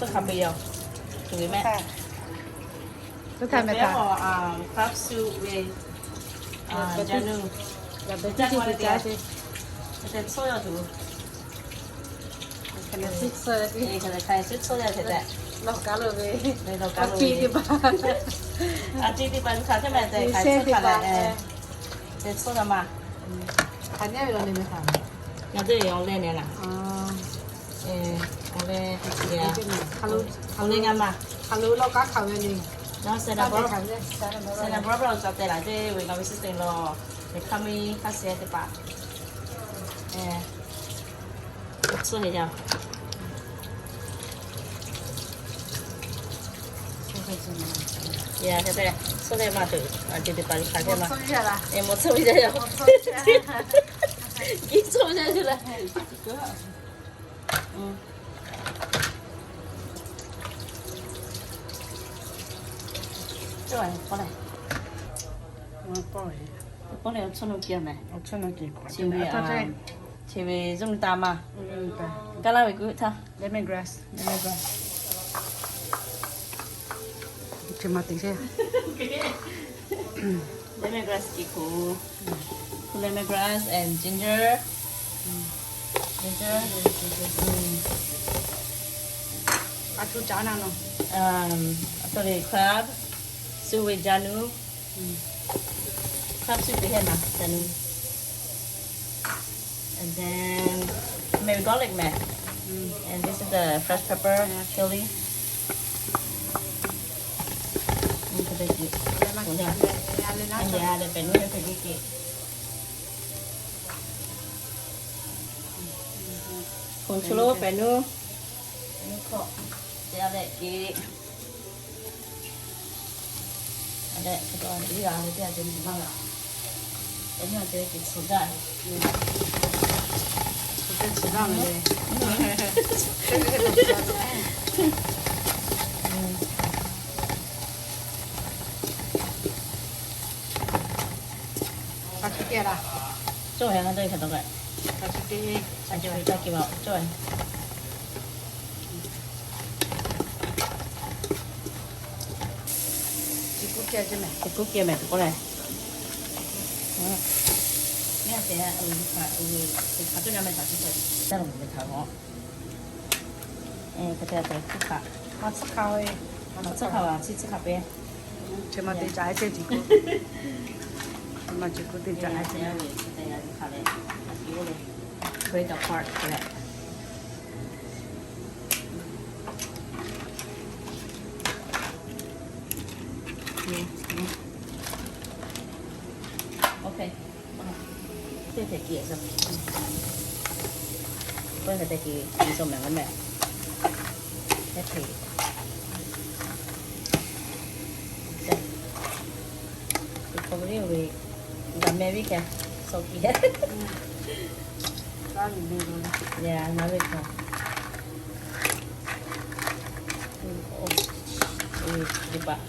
Hk'a peu-eˬ yoˬ. Tuˬ ve mehˆ. Hk'a peu-eˬ k'o, crab soup ve, januˬ. Hk'a peu-eˬ tcuhˇ yaˇ tuˬ. Hk'a peu-eˬ tcuhˇ yaˇ hk'e tehꞈ, lawˬ kaˉ lo ve, lawˬ kaˉ lo ve, a ciˉ teˇ hpaˍ hk'aˬ hk'e mehˆ tehꞈ hk'a tcuhˇ hk'a leh, te tcuhˇ yaˇ ma. Hk'aˬ nyi ve law le mehˆ htaꞈ. Ngaˬ teˇ awˬ leh nehˬ laˬ. Awˬ leh, awˬ leh ngaˬ ma. Hk'aˬ lo lawˬ kaˉ hk'aˬ ve le. Nawˬ Santa Barbara, Santa Barbara lo ca te laˬ teˇ ve ngaˬ ve sister-in-law, hk'aˬ miˇ hk'aˇ suh teˇ hpaˍ. Tcuhˇ ve yaˇ. Yaˇ hk'e te, tcuhˇ ve maˇ tuˬ, a ceh teˇ hpaˍ hk'aˬ hk'e maˇ. Mawˬ tcuhˇ ve yaˇ yoˬ. Kiˇ tcuhˇ ve yaˇ yoˬ laˇ. Cawˇ ve k'oˆ leh, k'oˆ leh awˬ tcuhˇ nawˇ kiˇ mehˍ. Chi ve zuˇ mi taˇ maˇ. Kaˇ laˇ ve kuiˬ htaˇ, lemon grass, lemon grass. Chi ma te lemon grass kiˇ hk'o, lemon grass and ginger, ginger. A cu caˉ na nawˬ. Aˬ htoꞈ le, crab soup ve januˬ. Crab soup ve heh na januˬ. And then maybe garlic mehˍ. And this is the fresh pepper, chili. Pehꞈ nuˇ hk'e te kiˇ. Hk'oˆ lo pehꞈ nuˇ, pehꞈ nuˇ hkawˇ te a leh kiˇ. A leh hk'e te a leh teˇ a ceh maˇ g'a. Pehꞈ nuˇ a ceh kiˇ tcuhˍ jaˇ. Tcuhˍ jaˇ ve le. Cawˇ ve a te hk'e taw kaꞈ, a cawˇ ve, cawˇ ve. Chi kuˉ kehˬ mehˍ tuˬ k'oˆ leh, hk'aˬ hk'e na meh htaꞈ chi cawˬ taˇ laˬ meh htaꞈ g'awˬ. Hk'e te tcuhˉ hk'aˬ, tcuhˉ hk'aˬ, chi tcuhˉ hk'aˬ pehˍ. Chi ma te caꞈ e ceh, chi kuˉ, chi ma chi kuˉ te caꞈ e ceh. Break apart leh. Okay. Teˇ hkeh kiꞈ a, k'oˆ hk'e te kiꞈ kiꞈ sho mehˍ laˇ mehˍ. Teˇ hkeh, teˇ hkeh ve, gaˬ meh ve hkeh, sho kiꞈ. Yaˇ ngaˬ ve hkeh. Teˇ hpaˍ,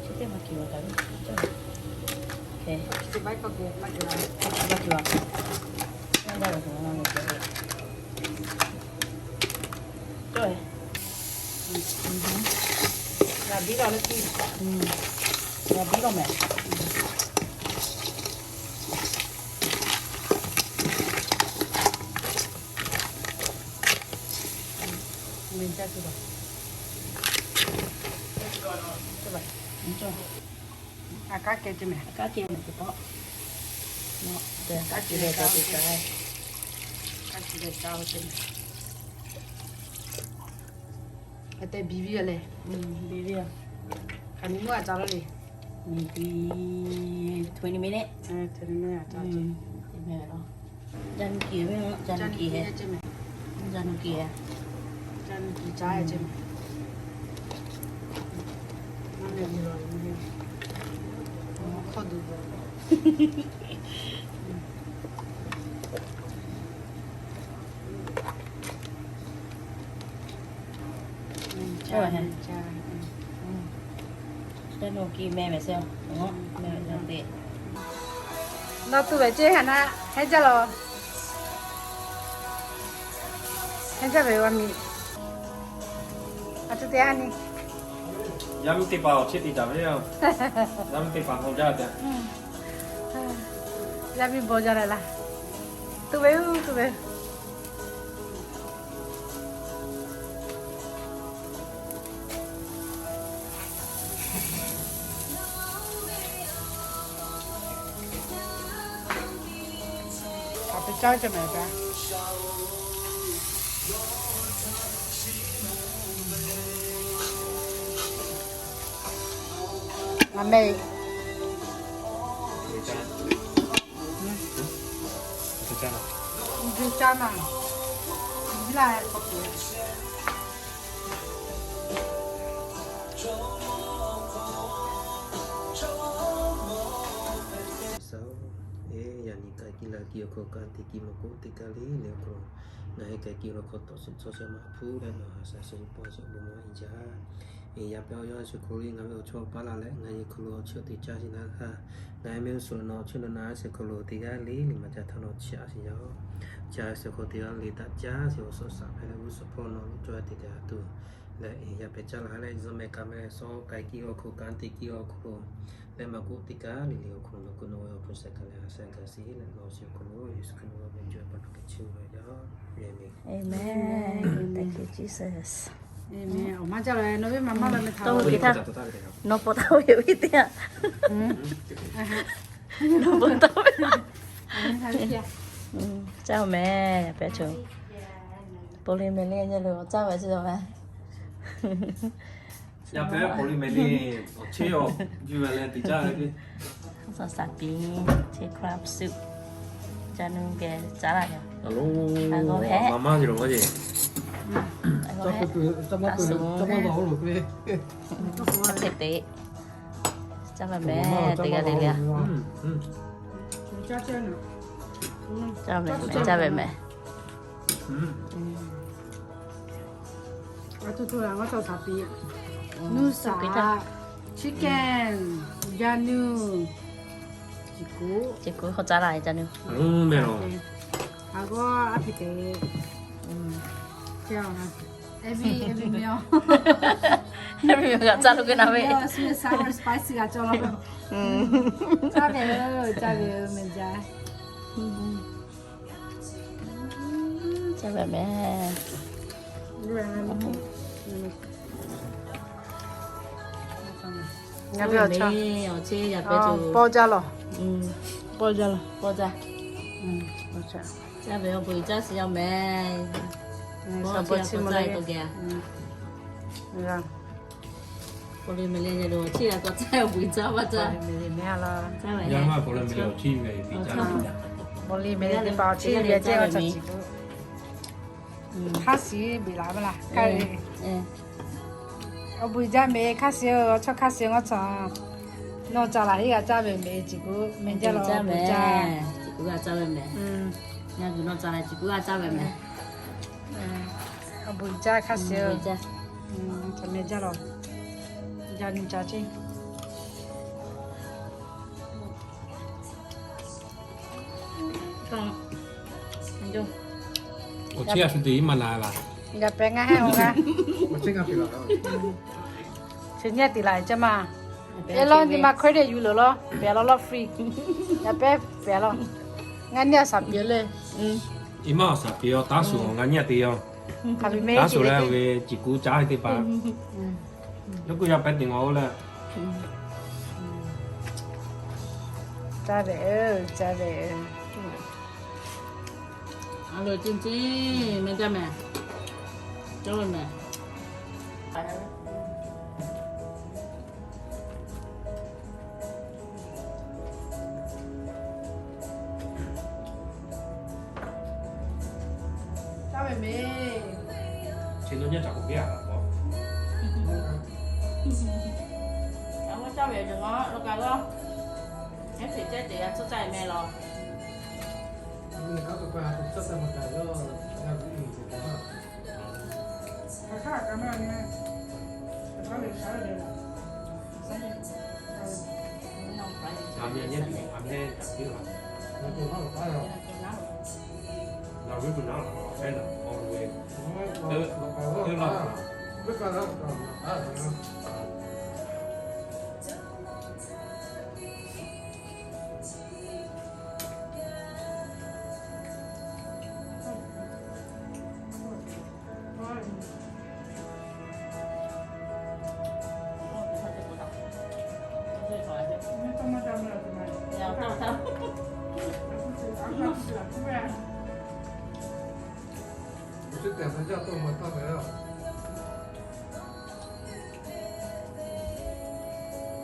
chi teˇ hpaˍ kiꞈ a kaꞈ ve. Okay. Teˇ hpaˍ kiꞈ a kaꞈ. Cawˇ ve. G'a biˇ lawˬ le kiˇ. G'a biˇ lawˬ mehˍ. Meh jaˇ tuˬ laˬ. Aꞈ kaˉ kehˬ ceh mehˍ. Aꞈ kaˉ kehˬ mehˍ teˇ pawˆ. Aꞈ kaˉ kehˬ leh ca te ca. Aꞈ kaˉ kehˬ leh ca ve ceh mehˍ. Hk'e te biˇ viˇ a leh. Biˇ viˇ a. Hk'aˬ nyi mawˇ a ca laˇ le. Maybe twenty minutes. Twenty minutes a ca ce. Januˬ kiˍ ve, januˬ kiˍ he. Januˬ kiˍ he. Januˬ kiˍ ca ce. Hk'aw duˬ. Januˬ kiˍ meh ve se, meh ve te. Nawˬ tuˬ ve ceˇ haꞈ na, heˆ jaˇ lawˬ. Jaˇ ve a miˬ. A htoꞈ te a ni. Yaˇ miˇ teˇ hpaˍ awˬ chehˇ te taˍ ve yoˬ. Yaˇ miˇ teˇ hpaˍ hk'aw jaˇ tehꞈ. Yaˇ miˇ bawˬ jaˇ leh laˇ. Tuˬ ve uˬ, tuˬ ve. Hk'aˬ hk'e caˇ ve ceh mehˍ kaꞈ. Amen. Yaꞈ nyi k'ai kiˇ la kiˇ awˬ hk'aw kanˉ te kiˇ maˇ k'oˆ teˇ kaˇ le le awˬ hk'aw lo, ngaˬ hui k'ai kiˇ awˬ hk'aw tawˆ shiˍ tawˆ shiˍ maˇ hpuˇ leh nawˬ ha shaˍ shiˍ pawˇ shiˍ bon maˇ i jaˇ. Eˬ, yaꞈ pehˇ awˬ yawˇ a shu hk'aw lo ngaˬ ve awˬ chawˇ paˇ la leh ngaˬ hui hk'aw lo awˬ chawˇ te caˇ shiˍ naˉ htaˇ, ngaˬ hui mehˆ g'uˇ suhˍ lo nawˬ awˬ chawˇ na na a shu hk'aw lo teˇ g'aˇ le le maˇ ca htaˇ nawˬ chiˇ a shiˍ yaˇ oˬ. Chi a shu hk'aw teˇ g'aˇ le taꞈ caˇ shiˍ awˬ suhˍ shaˍ hpehꞈ leh g'uˇ suhˍ hpawˇ nawˬ lo cawˇ te te a tuˬ leh, yaˇ pehˇ caˇ la leh zuhꞈ mehˆ kaꞈ mehˆ sawˉ k'ai kiˇ awˬ hk'aw kanˉ te kiˇ awˬ hk'aw lo leh maˇ k'oˆ teˇ kaˇ le le awˬ hk'aw lo nawˬ k'o nawˬ ve awˬ hpu shehˍ kaꞈ leh a shaꞈ gaˬ shiˍ leh nawˬ awˬ shinˉ awˬ hk'aw lo Yeˍsuˆ Hkriꞈ ve awˬ meh cawˬ ve pa taw hk'e chiˇ ve yaˇ. Amen. Thank you, Jesus. Amen. Awˬ maˇ caˇ la, nawˬ ve maˇ maˇ la meh htaꞈ. Nawˬ pawˬ taˍ ve teˇ yanˇ. Nawˬ pawˬ taˍ ve. Caˇ meh, pehꞈ choˬ. Pawˬ le mehˍ le nyi lo caˇ ve chi meh. Yaˇ pehˇ pawˬ le mehˍ le, awˬ chehˇ awˬ juˇ ve leh te caˇ ve. Saˍ saˍ piˍ, chehˇ crab soup. Ca nu geh caˇ laˇ yaˇ. Maˇ maˇ ve lo maˇ ce. Hk'e te. Caˇ ve meh, teˇ g'aˇ le le a. Caˇ ve, caˇ ve meh. A htoꞈ htoꞈ ngaˬ chaw saˍ piˍ, nuˇ saˍ, chicken, jaˇ nuˇ, ciˍ kuˆ, ciˍ kuˆ hk'aw caˇ laˇ jaˇ nuˇ. A g'awˇ a piˍ te, every every meal, every meal g'a caˇ lo keu na ve. Sweet, sour, spicy g'a cawˬ la. Caˇ ve, caˇ ve, meh jaˇ. Caˇ ve meh. Ngaˬ ve awˬ chehˇ, awˬ chehˇ yaˇ pehˇ choˬ. Pawˇ jaˇ lawˬ. Pawˇ jaˇ lawˬ. Pawˇ jaˇ. Caˇ ve awˬ bon uiˍ jaˇ shiˍ yaˇ meh. Pawˇ chi k'awꞈ caˇ ve k'awꞈ geh. Pawˬ le mehˍ le nyi lo awˬ chehˇ yaˇ k'awꞈ caˇ ve awˬ bon uiˍ jaˇ maˇ caˇ. Yaˇ maˇ pawˬ le mehˍ le awˬ chehˇ ve awˬ bon uiˍ jaˇ. Pawˬ le mehˍ le teˇ hpaˍ awˬ chehˇ ve ceh awˬ chaw ciˍ kuˆ. Hk'aˇ shiˍ beˬ laˬ maˇ laˬ. Awˬ bon uiˍ jaˇ meh, hk'aˇ shiˍ-oˬ, chaw hk'aˇ shiˍ ngaˇ chaw. Nawˬ caˇ laˬ heˆ g'a caˇ ve meh, ciˍ kuˆ meh jaˇ lawˬ, awˬ bon uiˍ jaˇ. Ciˍ kuˆ g'a caˇ ve meh. Ngaˬ hui nawˬ caˇ laˬ ciˍ kuˆ g'a caˇ ve meh. Awˬ bon uiˍ jaˇ hk'aˇ shiˍ-oˬ. Meh jaˇ lawˬ. Jaˇ nyi ca ceˇ. Awˬ chehˇ a shu te iˉ maˇ na laˬ. Ngaˬ pehꞈ ngaˇ heˆ-oˬ g'a. Chi nyi te laˬ caˇ maˇ. Eˉ lawˇ nyi ma credit yuˬ lawˬ lawˇ, pehꞈ lawˬ lawˇ free. Ngaˬ pehꞈ pehꞈ lawˬ. Ngaˇ nyi a shaˍ piˍ le. Iˉ maˇ awˬ shaˍ piˍ-oˬ, taˇ shuˍ ngaˇ nyi te yoˬ. Taˇ shuˍ leh ve ciˍ kuˆ caˇ ve teˇ hpaˍ. Yawˇ kuˇ yaˇ pehˇ te ngaˬ oˇ leh. Caˇ ve, caˇ ve. A lo ceh ceh meh jaˇ meh. Caˇ ve meh. Caˇ ve meh. Chi lo nyaˇ caꞈ k'oˍ piˇ a laˬ k'o. Caˇ ve yoˬ, lo kaꞈ lo. Nehˉ hpeꞈ ceh te a tcuhˉ caˇ ve meh lawˬ.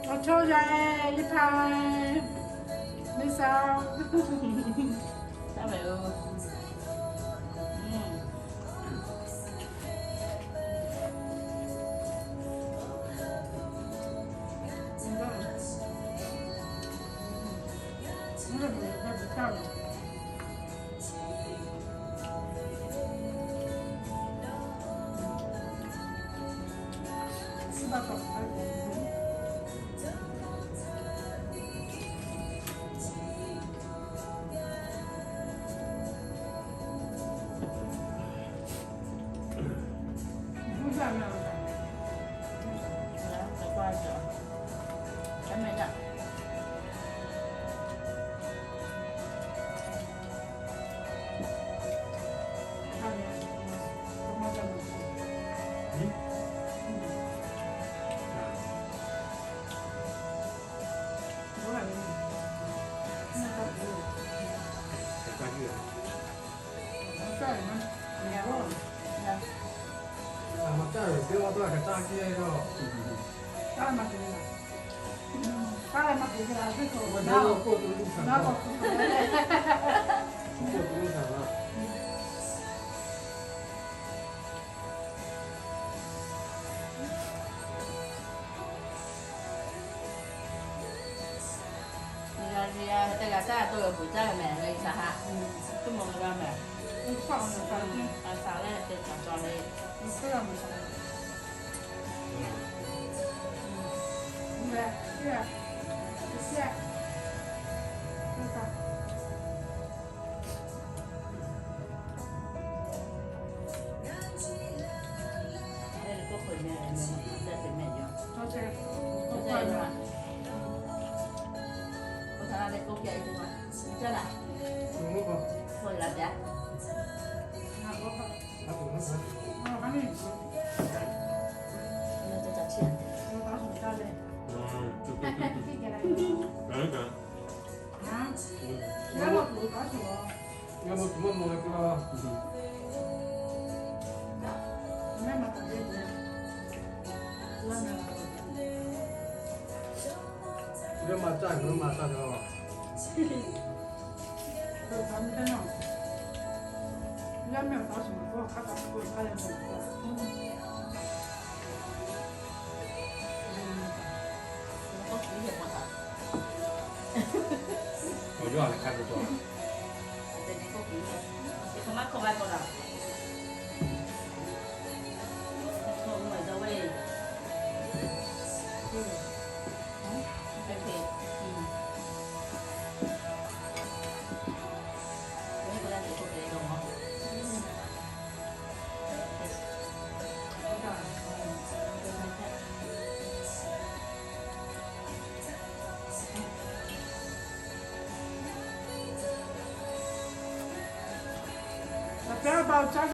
Awˬ chawˇ yaˇ-e, Liˇ hpaˇ, Liˇ saˍ-oˬ. Teˇ g'aˇ teˇ g'aˇ to yoˬ, bvuhꞈ caˇ ve mehˍ, ngaˬ hui shaˍ haꞈ tuˉ mawˬ ve g'a mehˍ. Aˬ shaˍ leh te caˍ cawˬ le.